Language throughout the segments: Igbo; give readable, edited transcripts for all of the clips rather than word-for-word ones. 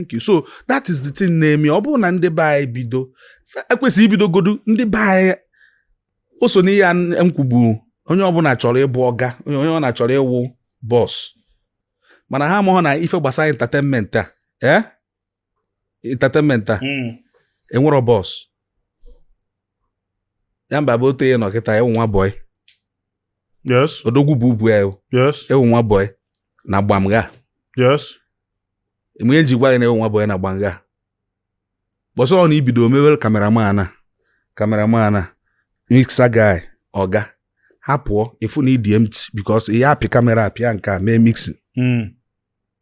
Thank you. So that is the thing na-eme. Ọ bụrụ na ndị be anyị bido, ekwesịghị ibidogodu ndị be anyị. O so n'ihe a m kwubu, onye ọbụla chọrọ ịbụ ọga, onye ọbụla chọrọ ịwụ boss, mana ha amaghị na ife gbasara entertainment a, entertainment a enwerọ boss. Ya mba bụ otu ihe nọ kịta, ewu nwa boy. Odogwu bụ ubu ya. Ewu nwa boy na gbamga. Enwe njikwa gị na ewu nwa boy na gbamga bọsọ ọ na ibido mewere cameraman a, cameraman a, mixer guy, ọga ha pụọ, ịfụ na ịdị empty, because ihe apị camera apịa nke a mee mixing,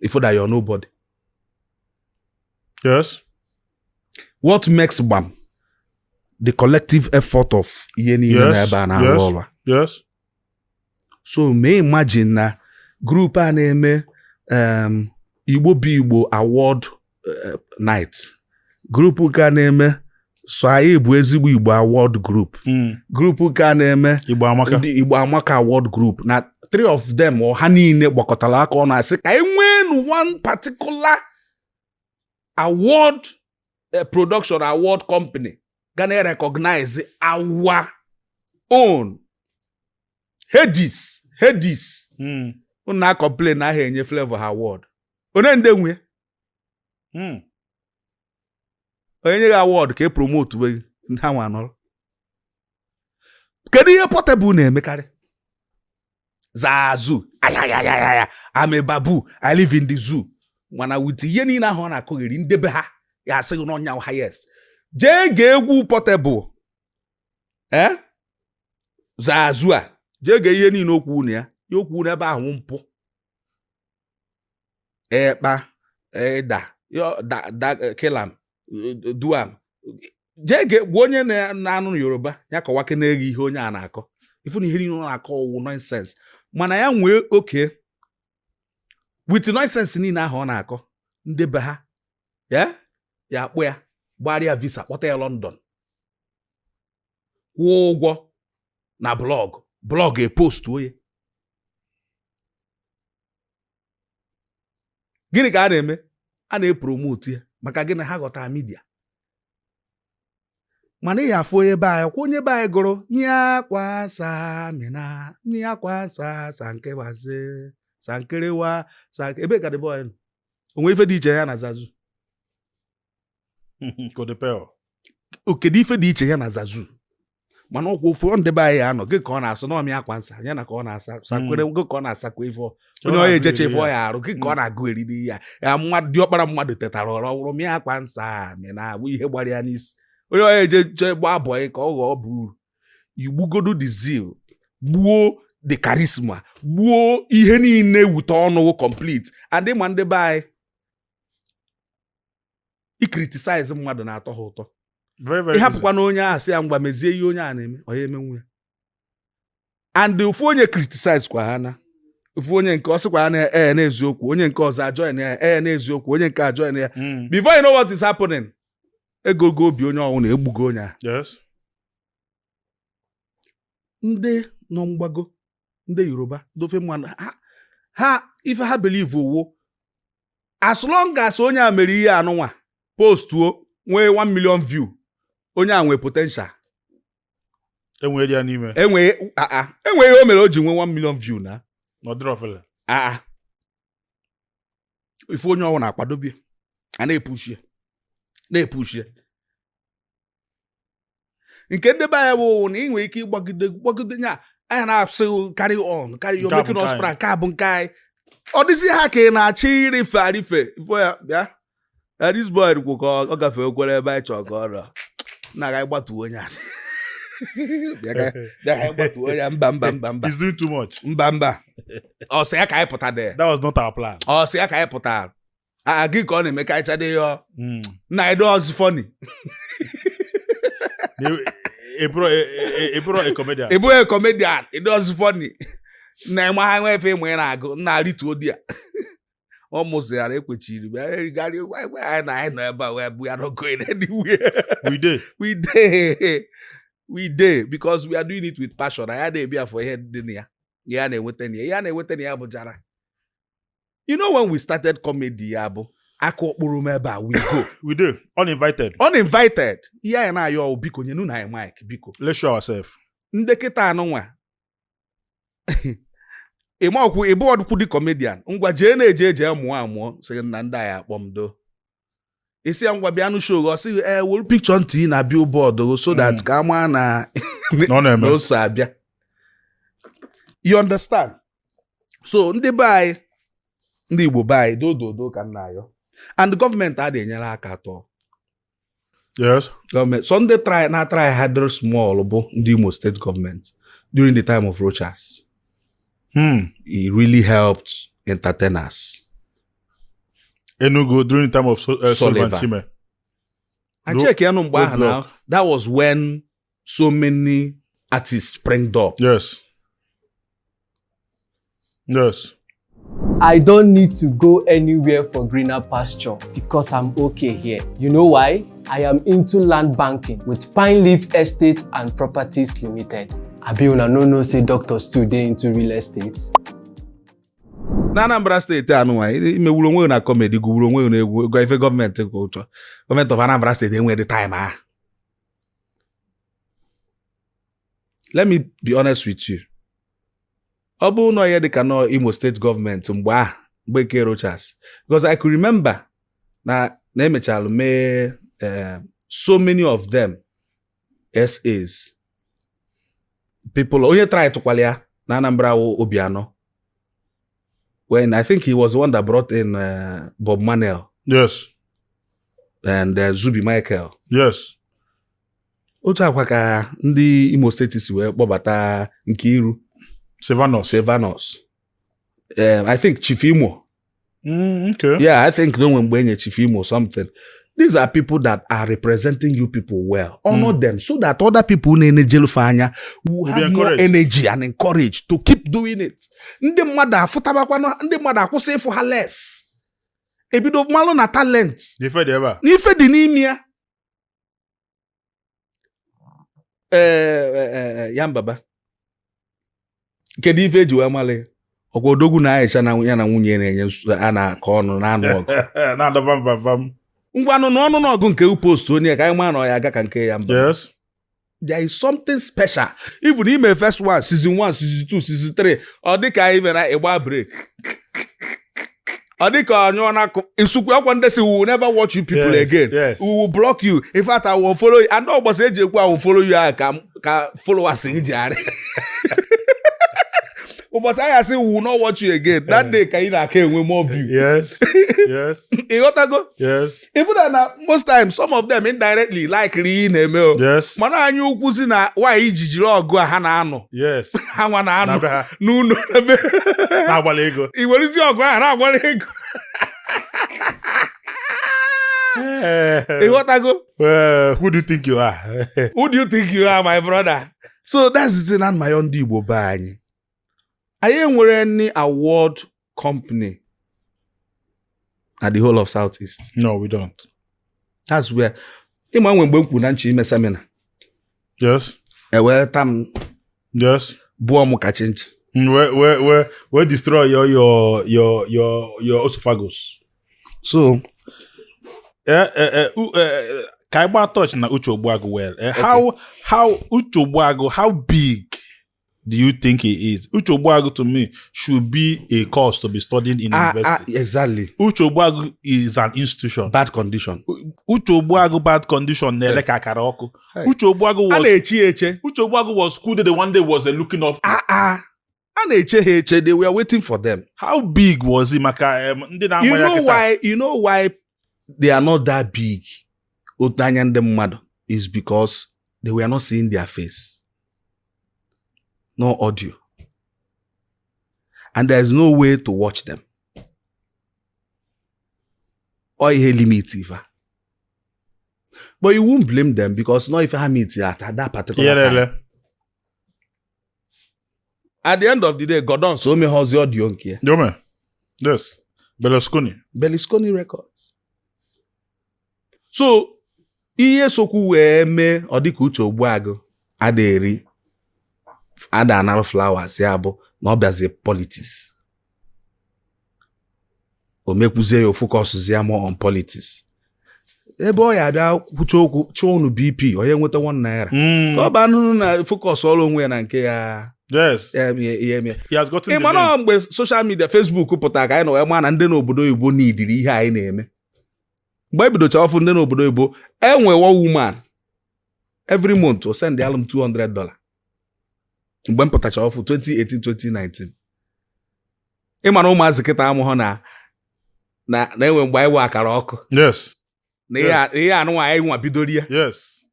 ịfụ that you're nobody. What makes gbam? The collective effort of ihe niile na ebe a na-arụ ọrụ a. So may imagine na group a na-eme Igbo bụ Igbo award night, group nke a na-eme so anyị bụ ezigbo Igbo award group, group nke a na-eme Igbo Amaka. Ndị Igbo Amaka award group, na three of them or ha niile gbakọtara aka ọnụ asị ka anyị nwee one particular award, production award company ga na-recognize our own Hades Hades. Unu na-complain na aha enye Flavor ha award, onye ndị nwe onye nye gị award ka e promote we ha nwa nọrọ. Kedu ihe Portable na-emekarị? Zazu ayayayaya, I'm a babu, I live in the zoo. Mana with ihe niile ahụ ọ na-akụgheri ndebe ha, ya asị gị n'ọnya highest. Jee gee egwu Portable, eh, Zazu a, jee gee ihe niile okwu na ya, ya okwu n'ebe ahụ, mpụ ekpa ịda yo da da kilam duam. Jee gee gwa onye na-anụ Yoruba ya kọwake na-eghe ihe onye a na-akọ, ifu na ihe niile ọ na-akọ ọwụ nonsense. Mana ya nwee oke with nonsense niile ahụ ọ na-akọ, ndị be ha ya ya akpụ ya, gbara ya visa, kpọta ya London, kwụọ ụgwọ na blog, blog epost onye. Gịnị ka a na-eme? A na-epromote ya. Maka gịnị? Ha ghọtara media. Mana ị afụ onye be anyị kwa, onye be anyị gụrụ nye akwa sa mina nye akwa sa sa nkewazi sa nkerewa sa ebe ka the boy nọ, onwe ife dị iche ya na Zazu? Kodepel. Kedu ife dị iche ya na Zazu? Mana ọkwa ofu ndị be anyị anọ gị ka ọ na-asụ n'ọmị akwa nsa ya na ka ọ na-asa sakwere gị ka ọ na-asakwa ife onye ọ ejecha ife ọ ya arụ gị ka ọ na-agụ eriri ya ya mmadụ diọkpara mmadụ tetara ụra ọhụrụ mịa akwa nsa mị na-abụ ihe gbara ya n'isi, onye ọ eje chọọ gbaa bọyị ka ọ ghọọ bụ uru. Igbugodo the zeal, gbuo the charisma, gbuo ihe niile wute ọnụ complete. And ịma ndị be anyị, icriticize mmadụ na-atọ ha ụtọ. Very, very easy. Ịhapụkwa na onye ahụ sị ya ngwa mezie ihe onye a na-eme, ọ ya emenwu ya. And ofu onye criticize kwa ha, na ofu onye nke ọ sịkwa ha na ee n'eziokwu, onye nke ọzọ ajoin ya, ee n'eziokwu, onye nke ajoin ya. Before you know what is happening, ego go obi onye ọnwụ na egbugo onye ahụ. Ndị nọ mgbago, ndị Yoruba, ndị ofe mmanụ, ha ife ha believe owo, as long as onye a mere ihe anụnwa, postuo, nwee 1 million view, onye a nwee potential. Enwere ya n'ime. Enwee aa, enwee ihe o mere o ji nwee 1 million view na N'ọdịrị ofele. Aa, ife onye ọwụ na-akwadobie a na-epushie na-epushie. Nke ndị be anyị bụ na ị nwere ike ịgbagide gbagide nya anya na-asị carry on, carry on. Nke a bụ making us nke anyị. proud. Nke a bụ nke anyị. Ọ dịzị ha ka ị na-achọ irife arife ifo ya bịa. Eh, this boy kwu ka ọ gafee okwere ebe anyị chọrọ ka ọ nọ na aga gbatuo onye a. Bịa ka anyị gbatuo onye a. Mba, mba, mba, mba. He's doing too much. Mba, mba, ọ sị ya ka anyị pụta dị. That was not our plan. Ọ sị ya ka anyị pụta a gị ka ọ na-emekarịcha dị ya na ịdị ọzọ funny. Ị bụrụ a comedian. Ị bụghị comedian, ịdị ọzọ funny na ịma ha nwe efe ịmụ ị na-agụ nna rituo di ya ọ mụsịghara ekwechiri bịa erigharị anyị na anyị nọ ebe a wee we are not going anywhere. We dey. We dey, we dey, because we are doing it with passion. Anyị adịghị ebia for ihe dị na ya, ihe a na-enweta na ya, ihe a na-enweta na ya bụ jara. You know, when we started comedy, ya bụ Aka okpuru m ebe a, we go. We do uninvited. Uninvited. Ihe anyị na-ayọ ọwụ, biko nyenu na anyị mic, biko. Let's show ourselves. Ndị kịta anụnwa, ịma ọkwụ ịbụ ọdụkwu dị comedian, ngwa jee na-eje eje mụọ amụọ, sị na ndị anyị akpọ m do isi ya, ngwa bịanụ show, ọ sị ee, were picture ntị na billboard o, so that ka a maa na Na ọ na-eme. Na o so abịa, you understand? So ndị be anyị, ndị Igbo be anyị, dododo ka nna ayọ, and gọọmenti a na-enyere aka atọ. Gọọmenti, so ndị try na try harder small bụ ndị Imo State government during the time of Rochas. He really helped entertainers. Enugu during the time of Sullivan Sullivan. Chime. And check ya nụ mgbe ahụ na Roadblock. that was when so many artists springed up. Yes. I don't need to go anywhere for greener pasture because I'm okay here. You know why? I am into land banking with Pine Leaf Estate and Properties Limited. Abi una no know say doctors too dey into real estate? Na Anambra Steeti anụnwa, imegburu onwe gị na comedy, gụgburu onwe gị n'egwu gwa ife gọọmenti ka ụchọ. Gọọmenti of Anambra Steeti enweghị time ahụ. Let me be honest with you, ọ bụrụ na ihe dịka nọ Imo Steeti gọọmenti mgbe ahụ, mgbe nke Rochas, because I could remember na emechalụ mee so many of them SAs people. Onye try tụkwala ya na Anambra wụ Obianọ, when I think he was the one that brought in Bob Manel and Zubi Michael. Otu akwa ka ndị Imo Steeti si wee kpọbata Nkiru. Silvanus. Silvanus. I think Chief Imo. Yeah, I think no mgbe enye Chief Imo something. These are people that are representing you people well. Honor them so that other people na-enejelufe anya will Will be have more encouraged. Energy and encourage to keep doing it. Ndị mmadụ afụtabakwanụ, ndị mmadụ akwụsị ịfụ ha less. Ebido malụ na talent Ife dị ebe a. n'ife dị n'ime ya. Ee, ya mbaba, kedu ife eji wee malị ọkwa odogwu na Aisha na ya na nwunye na-enye a na-akọ ọnụ na-anụ ọgụ? Na-adọ vam vam vam. Ngwanụ na ọnụ n'ọgụ nke post onye ka anyị maa na ọ ya aga ka nke ya mba. There is something special even ime first one, season 1, season 2, season 3, ọ dị ka anyị mere ịgba break, ọ dị ka ọnyụọ na isukwu akwa ndị si, "We will never watch you people again. We will block you. In fact, I will follow you." And ọ gbasa eji ekwu "I will follow you" ahụ ka followers gị ji arị. Ụbọchị anyị asị, "We will not watch you again," that day ka ị na-aka enwe more view. Ịghọtago? Yes. Even though na most times some of them indirectly like ihe ị na-eme o. Mana anyị ukwu si na nwaanyị ji jiri ọgụ a ha na-anụ, ha nwa na-anụ Na-abịa ha. N'ụlọ ebe Na-agbalị ego. I werezi ọgụ ahụ na-agbara ego. Ịghọtago? Who do you think you are? Who do you think you are, my brother? So that's the thing. Na my ndị Igbo be anyị, anyị enwere any award company na the whole of Southeast. No, we don't. That's where ịma nwe mgbe m kwuru na nchi ime seminar, ewee ta m, bụọ m ka chinchi. We destroy your esophagus. So Ka anyị gbaa touch na Uche Ogbuagu well. How Uche Ogbuagu, how big do you think he is? Uche Ogbuagu to me should be a course to be studied in Ah, ah, university. Exactly. Uche Ogbuagu is an institution. Bad condition. Uche Ogbuagu bad condition na-ele ka akara ọkụ. Hey. Uche Ogbuagu A was na-eche ya eche. Uche Ogbuagu was who the one day was looking up to. Ah ah, a na-eche ha eche. They were waiting for them. How big was he maka ndị na-ama You ya know kịta? why? You know why they are not that big otu anya ndị mmadụ is because they were not seeing their face, no audio, and there is no way to watch them. Ọ ihe limit ife a. But you won't blame them because no ife ha meet at that particular time. Ihe At the end of the day, Gordon so meghozi audio nke ya. Yome. Yes. Berlusconi. Berlusconi Records. So ihe sokwu wee mee ọ dịka Uche Ogbuagụ ada eri ada anara flowers ya bụ na ọ bịazie politics. O mekwuzie ya, o focuszie ya more on politics, ebe ọ ya abịa kwucha okwu chụọ unu BP, onye nweta ₦1 ka ọ baa nụnụ na focus ọrụ onwe ya na nke ya. Ya ihe eme. He has gotten Ị the ma na name. ọ mgbe social media, Facebook pụtara ka anyị nọ wee maa na ndị n'obodo oyibo n'idiri ihe anyị na-eme. Mgbe e bidocha ọfụ, ndị n'obodo oyibo enwe one woman, every month o send alụ m $200 mgbe m pụtacha ọfụ 2018, 2019. Ị ma na ụmụazị kịta amụghọ na enwe mgbe anyị nwe akara ọkụ na ihe anụnwa anyị nwa bidoro ya. Yes.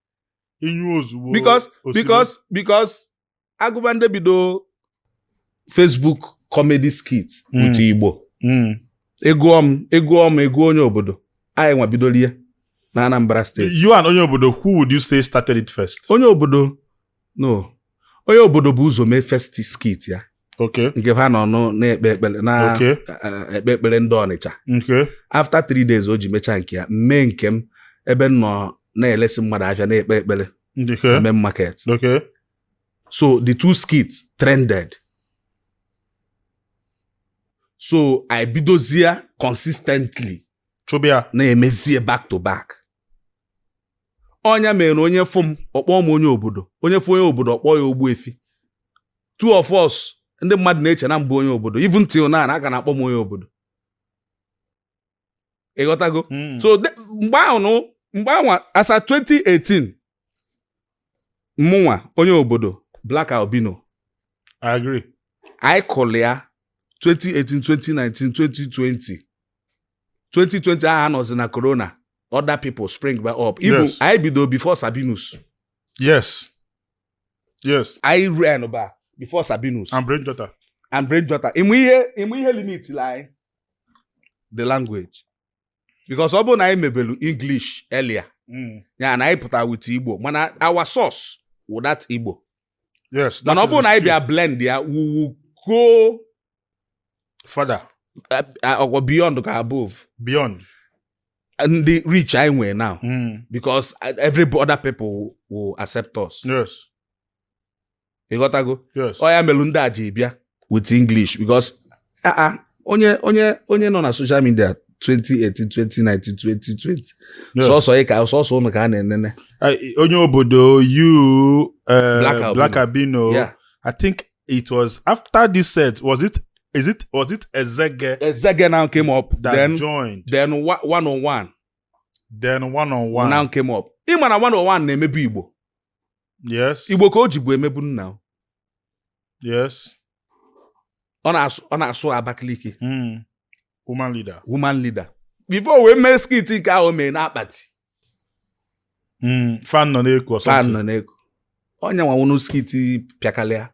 Inyu ozugbo. Because Osimhen. because agụba ndị bido Facebook comedy skit with Igbo, egụọ m, egụọ onye obodo anyị nwa bidoro ya na Anambra Steeti. You and Onye Obodo, who would you say started it first? Onye obodo, no, onye obodo bụ ụzọ mee first skit ya nke ha nọ na-ekpe ekpere na ekpe ekpere ndị Ọnịcha. After 3 days o ji mechaa nke ya, mee nke m ebe m nọ na-elesi mmadụ afịa na-ekpe ekpere na main market. So the two skits trended, so I bidozie consistently Chobia. na-emezie back to back. Ọnya mere na onye fụ m, ọkpọ m onye obodo, onye fụ onye obodo, ọkpọ ya Ogbuefi. Two of us, ndị mmadụ na-eche na mbụ onye obodo. Even till now, a ka na-akpọ m onye obodo, ịghọtago? Mm. So mgbe ahụ nụ, mgbe ahụ asa 2018, mụnwa, onye obodo, Black Albino. I agree. Anyị kụrụ ya 2018, 2019, 2020. 2020 ahụ anọzi na corona, other people spring back up. Even anyị bido before Sabinus. Anyị ran ba before Sabinus. And Brain Jotter. And Brain Jotter. Ịmụ ihe limit anyị, the language, because ọ bụrụ na anyị mebelu English earlier, ya na anyị pụtara with Igbo, mana our source wụ that Igbo. Mana ọ bụrụ na anyị bịa blend ya, we will go Further. Or beyond ka above. Beyond. And the reach anyị nwere now, because every other people will accept us. Ịghọtago? Yes. Ọ ya melu ndị a ji bịa with English, because ah ah, onye nọ na social media 2018, 2019, 2020, sọsọ ị ka sọsọ ụnụ ka a na-enene. Onye obodo, you, Black Albino. Black Albino. I think it was after this set. Was it? Is it? Was it Ezege Ezege now came up that then joined? Then one on one. Then one on one. Now came up. Ị ma na one on one na-emebu Igbo. Igbo ka o ji bụ emebu nna. Ọ na-asụ Abakaliki. Woman leader. Woman leader before wee mee skit nke ahụ o mee n'akpati. Fan nọ na-eku or Fan something. nọ n'ego onye nwa nwụnụ skit pịakalịa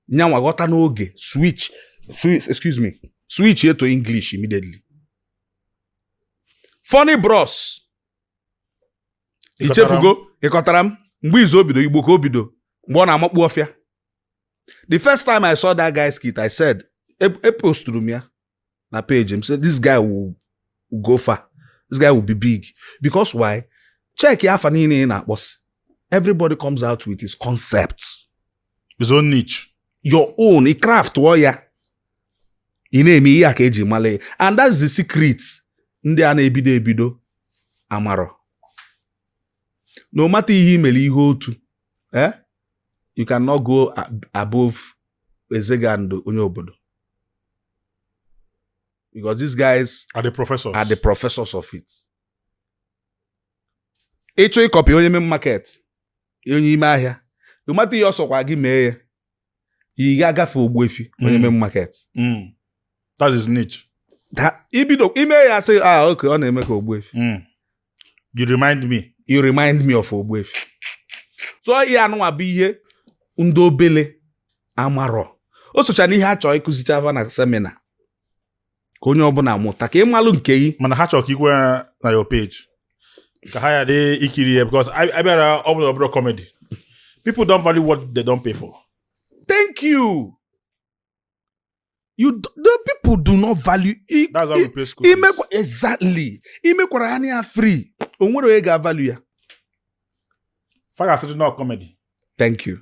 nyanwa ghọta n'oge switch, excuse me, switch to English immediately. Funny Bros. Ịkọtara m? Ichefugo, ịkọtara m mgbe izu o bido Igbo ka o bido mgbe ọ na-amakpu ọfịa. The first time I saw that guy skit, I said, eposturu m ya na page m, say this guy will go far, this guy will be big. Because why? Check ya, afa niile ị na-akpọsị, everybody comes out with his concept. His own niche. Your own ị craft ọ ya, ị na-eme ihe a ka eji mara ya, and that's the secret ndị a na-ebido ebido amarọ. No matter ihe i mere, ihe otu, eh? You cannot go above Ezega and onye obodo, because these guys Are the professors. Are the professors of it. Ịchọ ịcopy onye main market, onye ime ahịa, no matter ihe ọ sọkwa gị mee ya, ị ga-agafe Ogbuefi onye main market. That's his niche. Ibido ime ya, sị, "Ah, okay, ọ na-eme ka Ogbuefi." You remind me. You remind me of Ogbuefi. So ihe anụnwa bụ ihe ndị obele amarọ. O socha n'ihe a chọrọ ịkụzicha afa na seminar, ka onye ọbụla mụta ka ịmalụ nke gị. Mana ha chọrọ ka ikwe ya na your page. Ka ha ghara ikiri ya, because I bịara ọ bụla ọ bụla comedy. People don't value what they don't pay for. Thank you. The people do not value That's why we pay school fees. Imekwa, exactly, imekwara ya na ya free, o nwere onye ga-avalue ya. Fa ga-asịrị not comedy. Thank you.